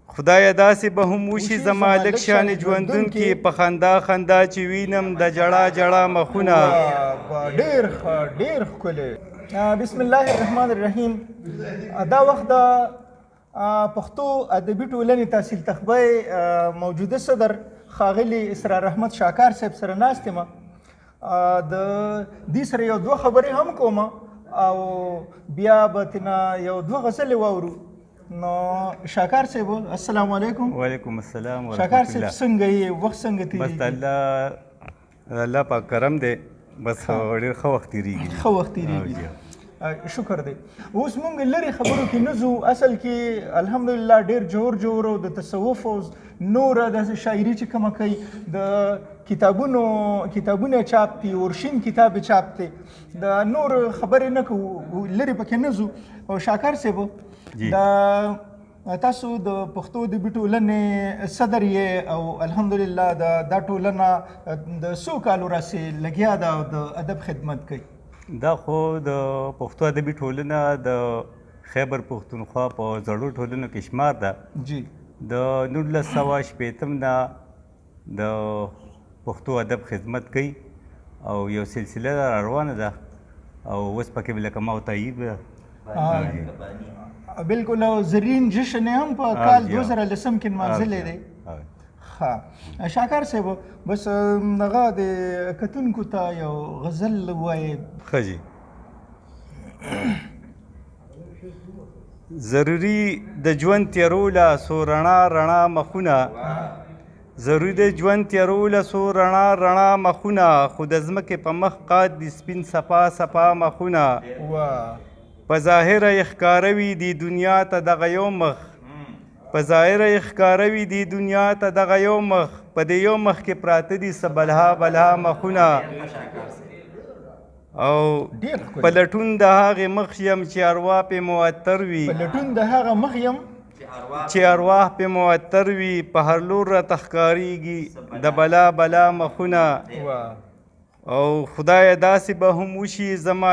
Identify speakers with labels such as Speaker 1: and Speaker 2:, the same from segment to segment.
Speaker 1: خدایه داسې به هم وشي زما لږ شانې ژوندون کې، په خندا خندا چې وینم د ژړا ژړا مخونه.
Speaker 2: ډېر ښه، ډېر ښکلی. بسم الله الرحمن الرحیم. دا وخت د پښتو ادبي ټولنې تحصیل تخبی موجوده صدر ښاغلي اسرار احمد شاکار صاحب سره ناست یم. د دې سره یو دوه خبرې هم کوم او بیا به ترېنه یو دوه غزلې واورو. نو شاکار صاحب، السلام علیکم.
Speaker 1: وعلیکم السلام ورحمت
Speaker 2: شاکار صاحب،
Speaker 1: الله.
Speaker 2: څنګه یې؟ وخت څنګه
Speaker 1: بس
Speaker 2: تېرېږي؟
Speaker 1: د الله پاک کرم دی، بس ډېر ښه وخت تېرېږي.
Speaker 2: ښه وخت تېرېږي، شکر دی. اوس مونږ لرې خبرو کې نه ځو. اصل کې الحمدلله ډېر جوړ جوړ او د تصوف او نوره داسې شاعري چې کومه کوي، د کتابونه چاپ دي، اورشین کتاب یې چاپ دی. د نور خبرې نه کوو، لرې پکې نه ځو. او شاکار صاحب، دا تاسو د پښتو ادبي ټولنې صدر یې او الحمدلله دا ټولنه د څو کالو راسې لګیا ده او د ادب خدمت کوي.
Speaker 1: دا خو د پښتو ادبي ټولنه د خیبر پښتونخوا په زړو ټولنو کې شمار ده. د 1960 نه د پښتو ادب خدمت کوي او یو سلسله را روانه ده او اوس پکې لکه ما او تایید ده.
Speaker 2: بالکل، او زرین جشن یې هم په کال 2010 کې نمانځلی دی. ښه شاکار صاحب، بس هغه د کتونکو ته یو غزل ووایې.
Speaker 1: ښه جي. ضروري د ژوند تېرو له څو رڼا رڼا مخونه، ضروري د ژوند تېرو له څو رڼا رڼا مخونه، خو د ځمکې په مخ قات دي سپین صفا صفا مخونه. په ظاهره یې ښکاره وي دې دنیا ته دغه یو مخ، په ظاهره یې ښکاره وي دې دنیا ته دغه یو مخ، په دې یو مخ کې پراته دي څه بلها بلها مخونه. او په لټون د هغې مخ یم چې اروا پې معطر وي،
Speaker 2: په لټون د هغه مخ یم
Speaker 1: چې ارواح پې معطر وي، په هر لور راته ښکارېږي د بلا بلا مخونه. او خدایه داسې به هم وشي زما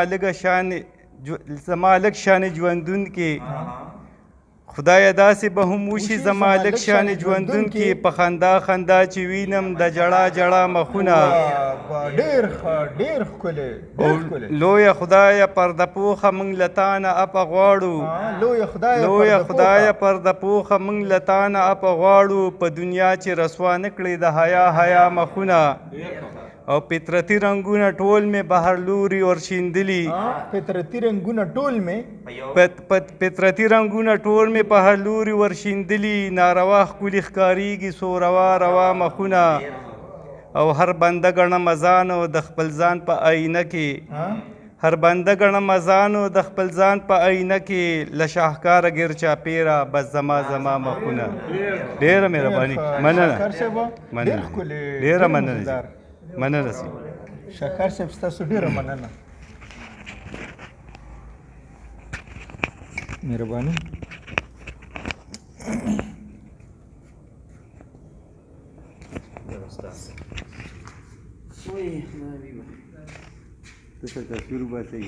Speaker 1: لږ شانې ژوندون کې، خدایه داسې به هم وشي زما لږ شانې ژوندون کې، په خندا خندا چې وینم د ژړا ژړا مخونه.
Speaker 2: ډېر ښه، ډېر ښکلی، ډېر ښکلی.
Speaker 1: لویه خدایه پرده پوښه موږ له تا نه اپه غواړو، لویه خدایه پرده پوښه موږ له تا نه اپه غواړو، په دنیا چې رسوا نه کړې د حیا حیا مخونه. او فطرتي رنګونه ټول مې بهر لوري ورشیندلي،
Speaker 2: فطرتي رنګونه ټول مې
Speaker 1: فطرتي رنګونه ټول مې په هر لوري ورشیندلي، ناروا ښکلي ښکارېږي څو روا روا مخونه. او هر بنده ګڼمه ځان او د خپل ځان په آینه کې، هر بنده ګڼمه ځان او د خپل ځان په آینه کې، له شاهکاره ګیر چاپېره بس زما زما مخونه. ډېره مهرباني، مننه، مننه، ډېره مننه، مننه سي
Speaker 2: شاکار صاحب، ستاسو ډېره مننه، مهرباني.
Speaker 1: ته تصویر وباسئ.